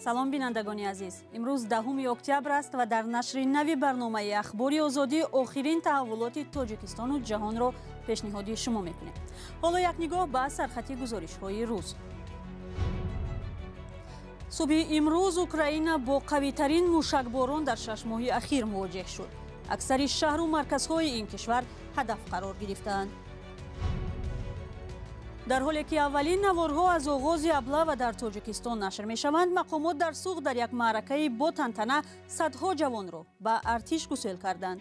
Салом бинандагони азиз. Имрӯз 10 октябр аст ва дар нашри нави барномаи Ахбори Озодӣ охирин таҳаввулоти Тоҷикистону ҷаҳонро пешниҳоди шумо мекунем. Ҳоло як нигоҳ ба сархати гузоришҳои рӯз. Субҳи имрӯз Украина бо қавитарин мушакборон дар 6 моҳи ахир мувоҷеҳ шуд. Аксари шаҳру марказҳои ин кишвар ҳадаф қарор гирифтаанд. Дар ҳоле ки аввалин наворҳо аз оғози облава дар Тоҷикистон нашр мешаванд, мақомот дар Суғд дар як маъракаи бо тантана садҳо ҷавонро ба артиш гусел карданд.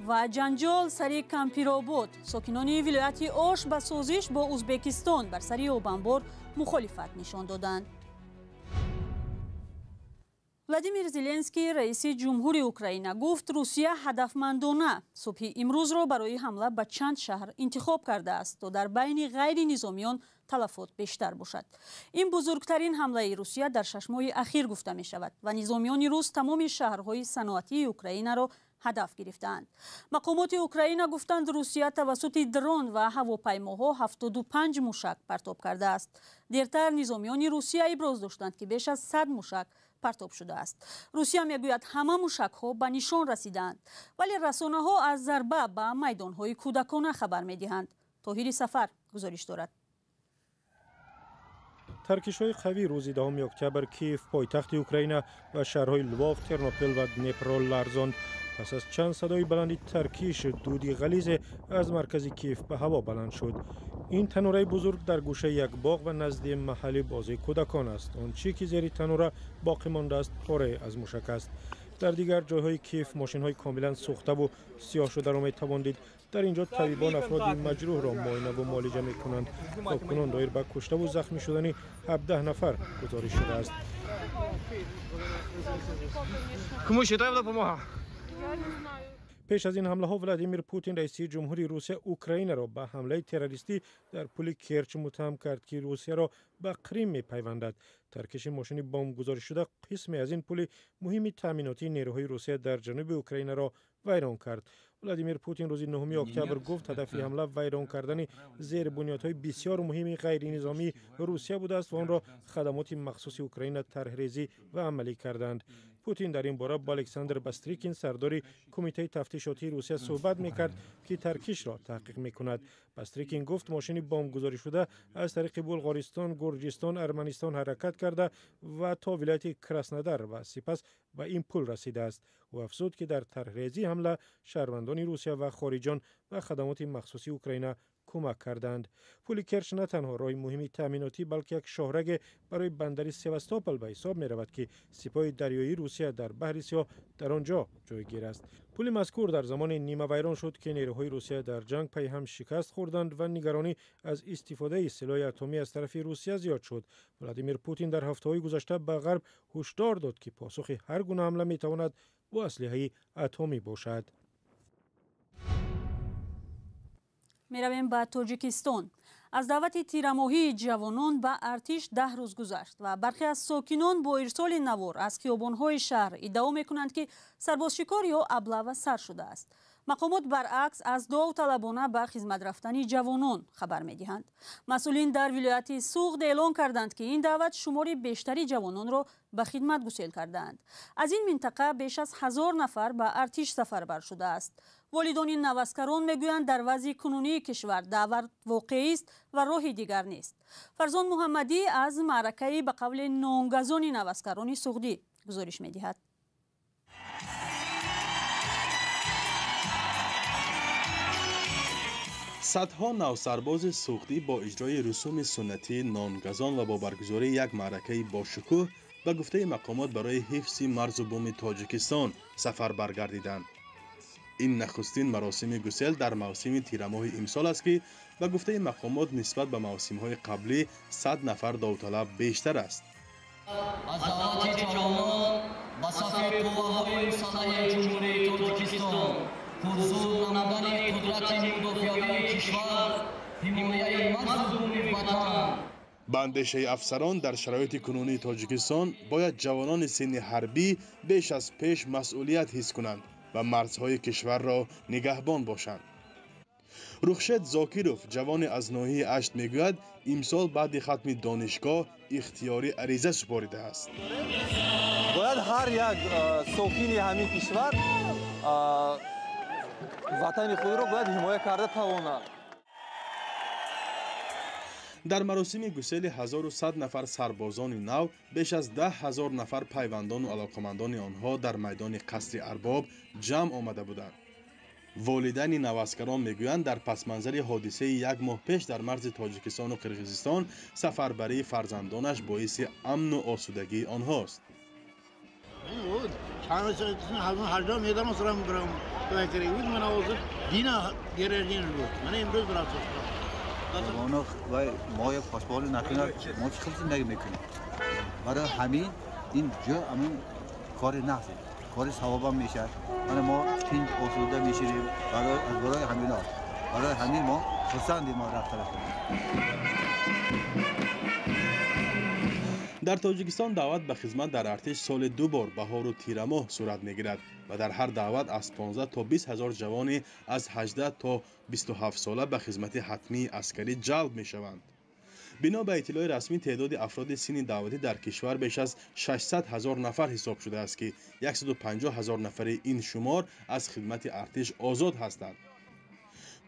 Ва ҷанҷол сари Кампиробод. Сокинони вилояти Ош ба созиш бо Узбекистон бар сари обанбор мухолифат нишон доданд. Владимир Зеленский, раиси ҷумҳури Украина, гуфт Русия ҳадафмандона субҳи имрӯзро барои ҳамла ба чанд шаҳр интихоб кардааст, то дар байни ғайринизомиён талафот бештар бошад. Ин бузургтарин ҳамлаи Русия дар 6 моҳи ахир гуфта мешавад ва низомиёни рус тамоми шаҳрҳои саноатии Украинаро ҳадаф гирифтаанд. Мақомоти Украина гуфтанд, Русия тавассути дрон ва ҳавопаймоҳо 75 мушак партоб кардааст. Дертар низомиёни Русия иброз доштанд, ки беш аз 100 мушак партоб шудааст. Русия мегӯяд, ҳама мушакҳо ба нишон расидаанд, вале расонаҳо аз зарба ба майдонҳои кӯдакона хабар медиҳанд. Тоҳири Сафар гузориш дорад. Таркишҳои қавӣ рӯзи 10 октябр Киев, пойтахти Украина, ва шаҳрҳои Лвов, Тернопил ва Днепрро ларзонд. Пас аз чанд садои баланди таркиш, дуди ғализе аз маркази Киев ба ҳаво баланд шуд. Ин танураи бузург дар гӯшаи як боғ ва назди маҳалли бозии кӯдакон аст. Он чӣ ки зери танура боқӣ мондааст, порае аз мушак аст. Дар дигар ҷойҳои Киев мошинҳои комилан сӯхтаву сиёҳ шударо метавон дид. Дар ин ҷо табибон афроди маҷрӯҳро муоинаву муолиҷа мекунанд. То кунун доир ба куштаву захмӣ шудани 17 нафар гузориш шудааст. Пеш аз ин ҳамлаҳо Владимир Путин, раиси ҷумҳури Русия, Украинаро ба ҳамлаи террористӣ дар пули Керч муттаҳам кард, ки Русияро ба Қрим мепайвандад. Таркиши мошини бомбгузоришшуда қисме аз ин пули муҳими таъминотии нерӯҳои Русия дар ҷануби Украинаро вайрон кард. Владимир Путин рӯзи 9 октябр гуфт, ҳадафи ҳамла вайрон кардани зербунёдҳои бисёр муҳими ғайринизомии Русия будааст ва онро хадамоти махсуси Украина тарҳрезӣ ва амалӣ карданд. Путин дар ин бора бо Александр Бастрикин, сардори кумитаи тафтишотии Русия, суҳбат мекард, ки таркишро таҳқиқ мекунад. Бастрикин гуфт, мошини бомбгузоришуда аз тариқи Булғористон, Гурҷистон, Арманистон ҳаракат карда ва то вилояти Краснодар ва сипас ба ин пул расидааст. Ӯ афзуд, ки дар тарҳрезии ҳамла шаҳрвандони Русия ва хориҷон ва хадамоти махсуси Украина кӯмак карданд. Пули Керч на танҳо роҳи муҳими таъминотӣ, балки як шоҳраге барои бандари Севастопол ба ҳисоб меравад, ки сипоҳи дарёии Русия дар баҳри Сиёҳ дар он ҷо ҷойгир аст. Пули мазкур дар замоне нимавайрон шуд, ки нерӯҳои Русия дар ҷанг пайҳам шикаст хӯрданд ва нигаронӣ аз истифодаи силоҳи атомӣ аз тарафи Русия зиёд шуд. Владимир Путин дар ҳафтаҳои гузашта ба Ғарб ҳушдор дод, ки посухи ҳар гуна ҳамла метавонад бо аслиҳаи атомӣ бошад. Меравем ба Тоҷикистон. Аз даъвати тирамоҳии ҷавонон ба артиш 10 рӯз гузашт ва бархе аз сокинон бо ирсоли навор аз хиёбонҳои шаҳр иддао мекунанд, ки сарбозшикор ё облава сар шудааст. Мақомот баръакс аз довталабона ба хизмат рафтани ҷавонон хабар медиҳанд. Масъулин дар вилояти Суғд эълон карданд, ки ин даъват шумори бештари ҷавононро ба хидмат гусел кардаанд. Аз ин минтақа беш аз 1000 нафар ба артиш сафарбар шудааст. Волидони наваскарон мегӯянд, дар вазъи кунунии кишвар даъват воқеист ва роҳи дигар нест. Фарзон Муҳаммадӣ аз маъракаи ба қавли нонгазони наваскарони суғдӣ гузориш медиҳад. Садҳо навсарбози суғдӣ бо иҷрои русуми суннатии нонгазон ва бо баргузории як маъракаи бошукӯҳ ба гуфтаи мақомот барои ҳифзи марзу буми Тоҷикистон сафар баргардиданд. Ин нахустин маросими гусел дар мавсими тирамоҳи имсол аст, ки ба гуфтаи мақомот нисбат ба мавсимҳои қаблӣ 100 нафар довталаб бештар аст. Аз даъвати ҷавонон ба сафи қувваҳои мусаллаҳи Ҷумҳурии Тоҷикистон, пурзур намудани қудрати мудофиавии кишвар, ҳимояи марзу буми ватан. Ба андешаи афсарон, дар шароити кунунии Тоҷикистон бояд ҷавонони синни ҳарбӣ беш аз пеш масъулият ҳис кунанд ва марзҳои кишварро нигаҳбон бошанд. Рухшед Зокиров, ҷавоне аз ноҳияи Ашт, мегӯяд, имсол баъди хатми донишгоҳ ихтиёрӣ ариза супоридааст. Бояд ҳар як сокини ҳамин кишвар ватани худро бояд ҳимоя карда тавонад. Дар маросими гусели 1100 нафар сарбозони нав беш аз 10 ҳазор нафар пайвандону алоқамандони онҳо дар майдони Қасри Арбоб ҷамъ омада буданд. Волидайни наваскарон мегӯянд, дар пасманзари ҳодисаи як моҳ пеш дар марзи Тоҷикистону Қирғизистон сафарбарии фарзандонаш боиси амну осудагии онҳост. Мо пасболи накунад, мо чӣ хел зиндагӣ мекунем? Барои ҳамин ин ҷо ҳамин кори нағз, кори савобам мешавад. Мана мо тинҷ осуда мешавем барои ҳамино. Барои ҳамин мо хурсандем, мо рафтараф. Дар Тоҷикистон даъват ба хизмат дар артиш соли ду бор, баҳору тирамоҳ, сурат мегирад ва дар ҳар даъват аз 15 то 20 ҳазор ҷавони аз 18 то 27 сола ба хизмати ҳатмии аскарӣ ҷалб мешаванд. Бино ба иттилои расмӣ, теъдоди афроди синни даъватӣ дар кишвар беш аз 600 ҳазор нафар ҳисоб шудааст, ки 150 ҳазор нафари ин шумор аз хидмати артиш озод ҳастанд.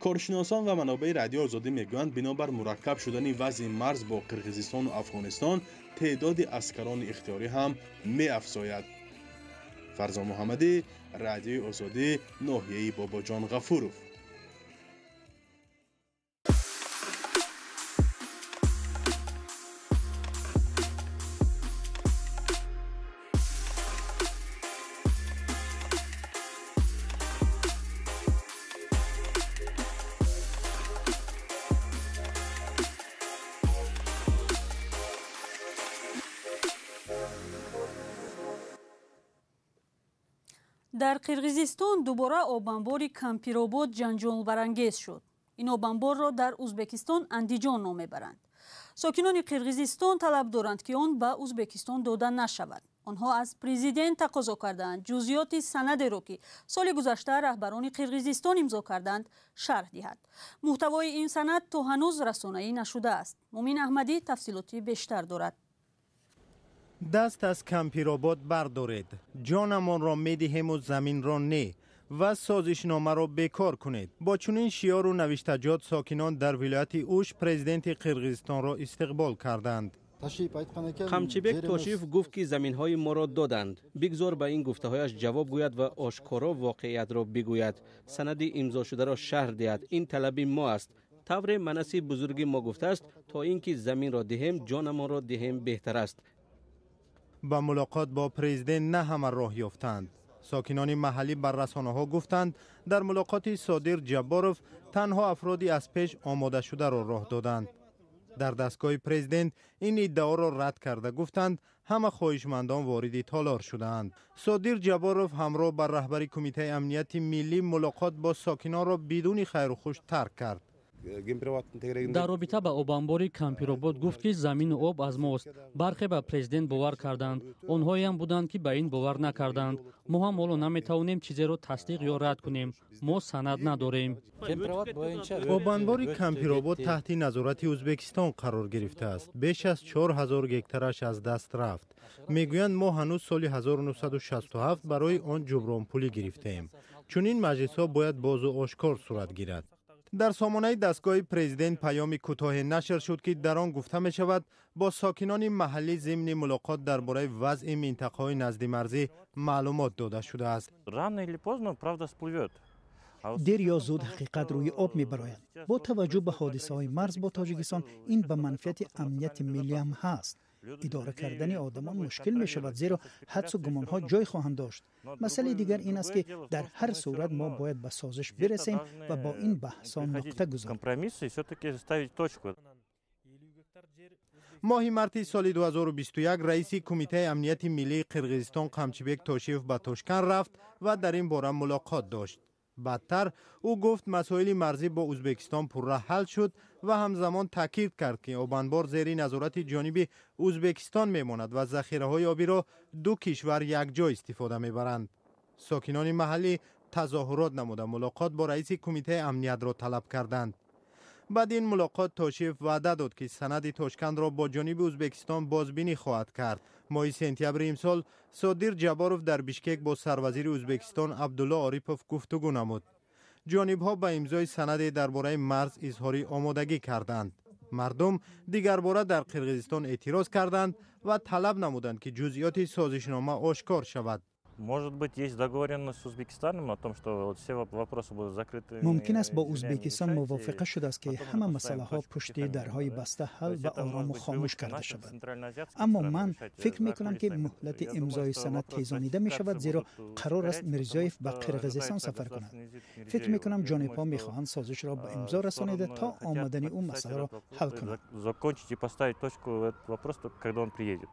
Коршиносон ва манобеи Радиои Озодӣ мегӯянд, бинобар мураккаб шудани вазъи марз бо Қирғизистону Афғонистон теъдоди аскарони ихтиёрӣ ҳам меафзояд. Фарзон Муҳаммадӣ, Радиои Озодӣ, ноҳияи Бобоҷон Ғафуров. Дар Қирғизистон дубора обанбори Кампиробод ҷанҷолбарангез шуд. Ин обанборро дар Узбекистон Андиҷон ном мебаранд. Сокинони Қирғизистон талаб доранд, ки он ба Узбекистон дода нашавад. Онҳо аз президент тақозо кардаанд ҷузъиёти санадеро, ки соли гузашта раҳбарони Қирғизистон имзо карданд, шарҳ диҳад. Муҳтавои ин санад то ҳанӯз расонаӣ нашудааст. Мумин Аҳмадӣ тафсилоти бештар дорад. Даст аз Кампиробод бардоред, ҷонамонро медиҳему заминро не, ва созишномаро бекор кунед. Бо чунин шиёру навиштаҷот сокинон дар вилояти Уш президенти Қирғизистонро истиқбол карданд. Қамчибек Тошиев гуфт, ки заминҳои моро доданд. Бигзор ба ин гуфтаҳояш ҷавоб гӯяд ва ошкоро воқеиятро бигӯяд, санади имзошударо шарҳ диҳад. Ин талаби мо аст. Тавре манаси бузурги мо гуфтааст, то ин ки заминро диҳем, ҷонамонро диҳем беҳтар аст. Ба мулоқот бо президент на ҳама роҳ ёфтанд. Сокинони маҳаллӣ бар расонаҳо гуфтанд, дар мулоқоти Содир Ҷабборов танҳо афроди аз пеш омодашударо роҳ доданд. Дар дастгоҳи президент ин иддаоро рад карда гуфтанд, ҳама хоҳишмандон вориди толор шудаанд. Содир Ҷабборов ҳамроҳ ба раҳбари Кумитаи амнияти миллӣ мулоқот бо сокинонро бидуни хайру хуш тарк кард. Дар робита ба обанбори Кампиробод гуфт, ки замину об аз мост. Бархе ба президент бовар карданд, онҳоеам буданд, ки ба ин бовар накарданд. Мо ҳам ҳоло наметавонем чизеро тасдиқ ё рад кунем, мо санад надорем. Обанбори Кампиробод таҳти назорати Ӯзбекистон қарор гирифтааст. Беш аз 4000 гектараш аз даст рафт. Мегӯянд, мо ҳанӯз соли 1967 барои он ҷубронпулӣ гирифтаем. Чунин маҷлисҳо бояд бозу ошкор сурат гирад. Дар сомонаи дастгоҳи президент паёми кӯтоҳе нашр шуд, ки дар он гуфта мешавад, бо сокинони маҳаллӣ зимни мулоқот дар бораи вазъи минтақаҳои наздимарзӣ маълумот дода шудааст. Дер ё зуд ҳақиқат рӯи об мебарояд. Бо таваҷҷӯҳ ба ҳодисаҳои марз бо Тоҷикистон, ин ба манфиати амнияти миллиам ҳаст. Идора кардани одамон мушкил мешавад, зеро ҳадсу гумонҳо ҷой хоҳанд дошт. Масъалаи дигар ин аст, ки дар ҳар сурат мо бояд ба созиш бирасем ва бо ин баҳсҳо нуқта гузорем. Моҳи марти соли 2021 раиси Кумитаи амнияти миллии Қирғизистон Қамчибек Тошиев ба Тошканд рафт ва дар ин бора мулоқот дошт. Баъдтар ӯ гуфт, масоили марзӣ бо Ӯзбекистон пурра ҳал шуд ва ҳамзамон таъкид кард, ки обанбор зери назорати ҷониби Ӯзбекистон мемонад ва захираҳои обиро ду кишвар якҷо истифода мебаранд. Сокинони маҳаллӣ тазоҳурот намуда, мулоқот бо раиси кумитаи амниятро талаб карданд. Баъди ин мулоқот Тошиев ваъда дод, ки санади Тошкандро бо ҷониби Ӯзбекистон бозбинӣ хоҳад кард. Моҳи сентябри имсол Содир Ҷаборов дар Бишкек бо сарвазири Ӯзбекистон Абдулло Орипов гуфтугӯ намуд. Ҷонибҳо ба имзои санаде дар бораи марз изҳори омодагӣ карданд. Мардум дигарбора дар Қирғизистон эътироз карданд ва талаб намуданд, ки ҷузъиёти созишнома ошкор шавад. Может быть, есть договоренность с Узбекистаном о том, что вот все вопросы будут закрыты. Мумкин аст бо Ӯзбекистон мувофиқа шудааст, ки ҳама масъалаҳо пушти дарҳои баста ҳал ва орому хомӯш карда шавад. Аммо ман фикр мекунам, ки муҳлати имзои санад тезонида мешавад, зеро қарор аст Мирзиёев ба Қирғизистон сафар кунад. Фикр мекунам, ҷонибҳо мехоҳанд созишро ба имзо расонида, то омадани ӯ масъаларо ҳал кунанд. Закончить и поставить точку в этот вопрос, когда он приедет.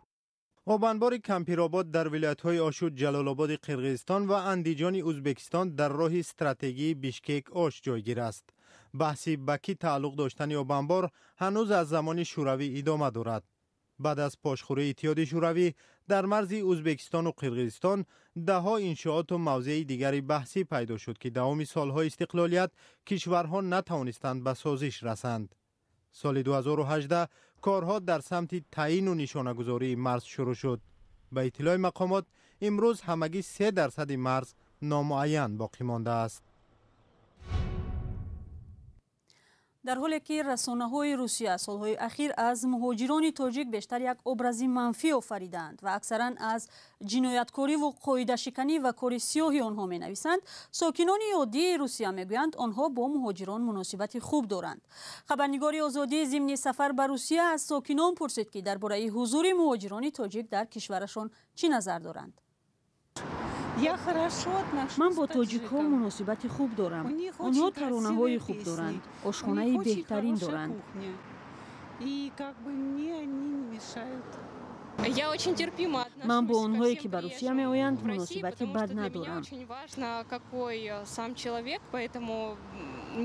Обанбори Кампиробод дар вилоятҳои Ошу Ҷалолободи Қирғизистон ва Андиҷони Ӯзбекистон дар роҳи стратегии Бишкек Ош ҷойгир аст. Баҳси ба кӣ тааллуқ доштани обанбор ҳанӯз аз замони Шӯравӣ идома дорад. Баъд аз пошхӯрии Иттиҳоди Шӯравӣ дар марзи Ӯзбекистону Қирғизистон даҳҳо иншооту мавзеи дигари баҳсӣ пайдо шуд, ки давоми солҳои истиқлолият кишварҳо натавонистанд ба созиш расанд. Соли 2018 корҳо дар самти таъину нишонагузории марз шурӯъ шуд. Ба иттилои мақомот, имрӯз ҳамагӣ 3% марз номуайян боқӣ мондааст. Дар ҳоле ки расонаҳои Русия солҳои ахир аз муҳоҷирони тоҷик бештар як образи манфӣ офаридаанд ва аксаран аз ҷинояткориву қоидашиканӣ ва кори сиёҳи онҳо менависанд, сокинони оддии Русия мегӯянд, онҳо бо муҳоҷирон муносибати хуб доранд. Хабарнигори Озодӣ зимни сафар ба Русия аз сокинон пурсид, ки дар бораи ҳузури муҳоҷирони тоҷик дар кишварашон чӣ назар доранд. Ман бо тоҷикҳо муносибати хуб дорам. Онҳо таронаҳои хуб доранд, ошхонаи беҳтарин доранд. Ман бо онҳое, ки ба Русия меоянд, муносибати бад надорам.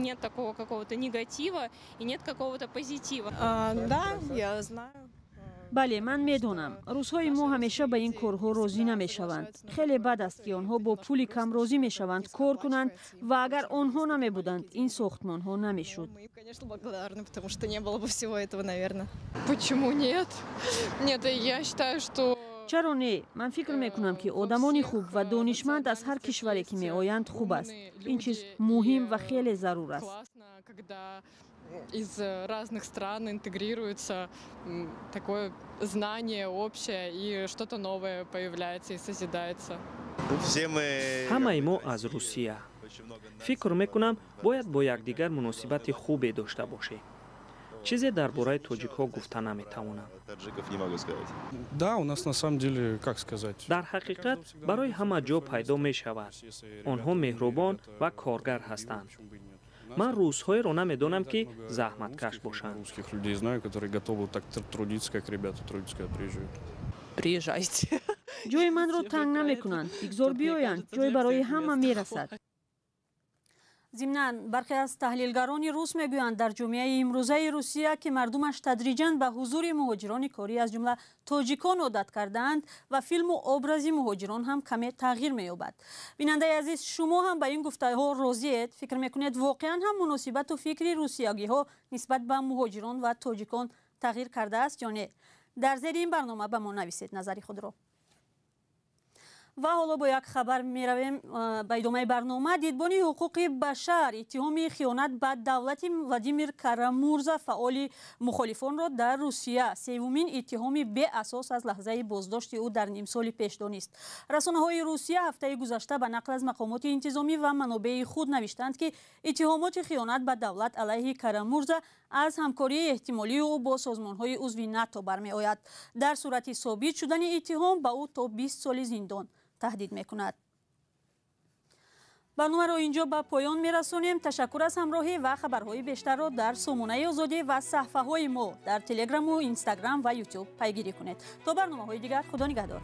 Нет такого какого-то негатива и нет какого-то позитива. Бале, ман медонам, рӯзҳои мо ҳамеша ба ин корҳо розӣ намешаванд. Хеле бад аст, ки онҳо бо пули кам розӣ мешаванд кор кунанд, ва агар онҳо намебуданд, ин сохтмонҳо намешуд. Чаро не? Ман фикр мекунам, ки одамони хуб ва донишманд аз ҳар кишваре ки меоянд, хуб аст. Ин чиз муҳим ва хеле зарур аст. Из разных стран интегрируется такое знание общее, и что-то новое появляется и созидается. Ҳамаи мо аз Русия. Фикр мекунам, бояд бо якдигар муносибати хубе дошта бошем. Чизе дар бораи тоҷикҳо гуфта наметавонам. Дар ҳақиқат барои ҳама ҷо пайдо мешавад. Онҳо меҳрубон ва коргар ҳастанд. Ман русҳоеро намедонам, ки заҳматкаш бошанд. Ҷои манро танг намекунанд, бигзор биёянд, ҷой барои ҳама мерасад. Зимнан, бархе аз таҳлилгарони рус мегӯянд, дар ҷомеаи имрӯзаи Русия, ки мардумаш тадриҷан ба ҳузури муҳоҷирони корӣ, аз ҷумла тоҷикон, одат кардаанд ва филму образи муҳоҷирон ҳам каме тағйир меёбад. Бинандаи азиз, шумо ҳам ба ин гуфтаҳо розиед? Фикр мекунед, воқеан ҳам муносибату фикри русиягиҳо нисбат ба муҳоҷирон ва тоҷикон тағйир кардааст ё не? Дар зери ин барнома ба мо нависед назари худро. Ва ҳоло бо як хабар меравем ба идомаи барнома. Дидбони ҳуқуқи башар иттиҳоми хиёнат ба давлати Владимир Карамурза, фаъоли мухолифонро дар Русия, севумин иттиҳоми беасос аз лаҳзаи боздошти ӯ дар нимсоли пеш донист. Расонаҳои Русия ҳафтаи гузашта ба нақл аз мақомоти интизомӣ ва манобеи худ навиштанд, ки иттиҳомоти хиёнат ба давлат алайҳи Карамурза аз ҳамкории эҳтимолии ӯ бо созмонҳои узви НАТО бармеояд. Дар сурати собит шудани иттиҳом ба ӯ то 20 соли зиндон таҳдид мекунад. Барномаро инҷо ба поён мерасонем. Ташаккур аз ҳамроҳӣ ва хабарҳои бештарро дар сомонаи Озодӣ ва саҳфаҳои мо дар Телеграму Инстаграм ва Ютуб пайгирӣ кунед. То барномаҳои дигар, Худо нигаҳдор.